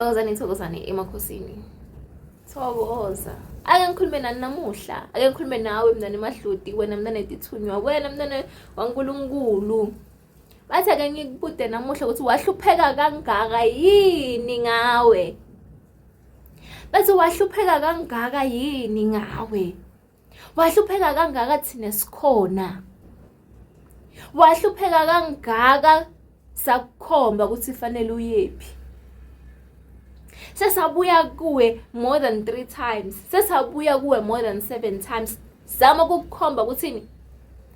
Thokozani, thokozani emakhosini. Thokoza. Ake ngikhulume nani namuhla. Ake ngikhulume nawe mntana emadloti, wena mntana etithunywa, wena mntana waNkulunkulu. Bathi ake ngikubude namuhla ukuthi wahlupheka kangaka yini ngawe? Bathi wahlupheka kangaka yini ngawe? Wahlupheka kangaka thina sikhona. Wahlupheka kangaka sakukhomba ukuthi fanele uyephi. Sesabuya kuwe more than 3 times. Sesabuya kuwe more than 7 times. Zama ukukukhomba ukuthi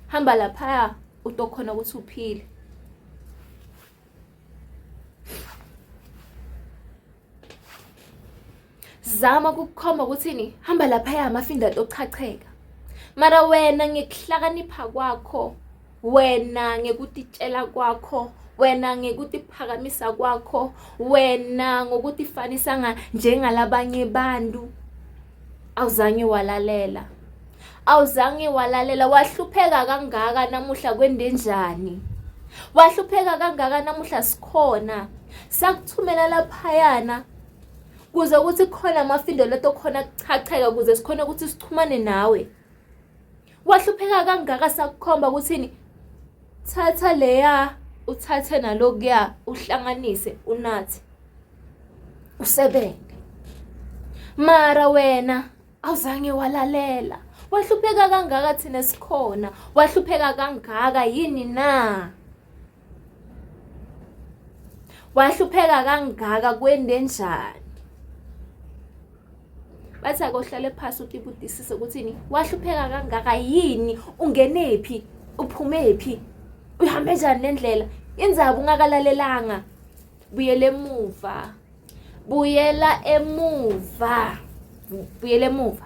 hamba laphaya utokhona ukuthi uphile. Zama ukukukhomba ukuthini, hamba laphaya amafinda tochacheka. Mara wena ngekuhlakanipha kwakho, wena ngekutitshela kwakho, wena ngekutiphakamisa kwakho, wena ngokutifanisa njengalabanye bantu, awuzange walalela. Awuzange walalela, wahlupheka kangaka namuhla kwende njani? Wahlupheka kangaka namuhla sikhona. Sakuthumela laphayana kuze ukuthi khona amafindo leto khona kuchacheka kuze sikhona ukuthi sichumane nawe. Wahlupheka kangaka sakukhomba ukuthini? Thatha leya uthathe nalokuya uhlanganise unathe usebenze. Mara wena awuzange walalela. Wahlupheka kangaka thina sikhona. Wahlupheka kangaka yini na? Wahlupheka kangaka kwende njani? Bathi akohlale phasi utibudisise ukuthi wahlupheka kangaka yini, ungenephi, uphumephi, uhambe njani nendlela, indzaba ungakalalelanga. Buyela emuva, buyela emuva, buyela emuva.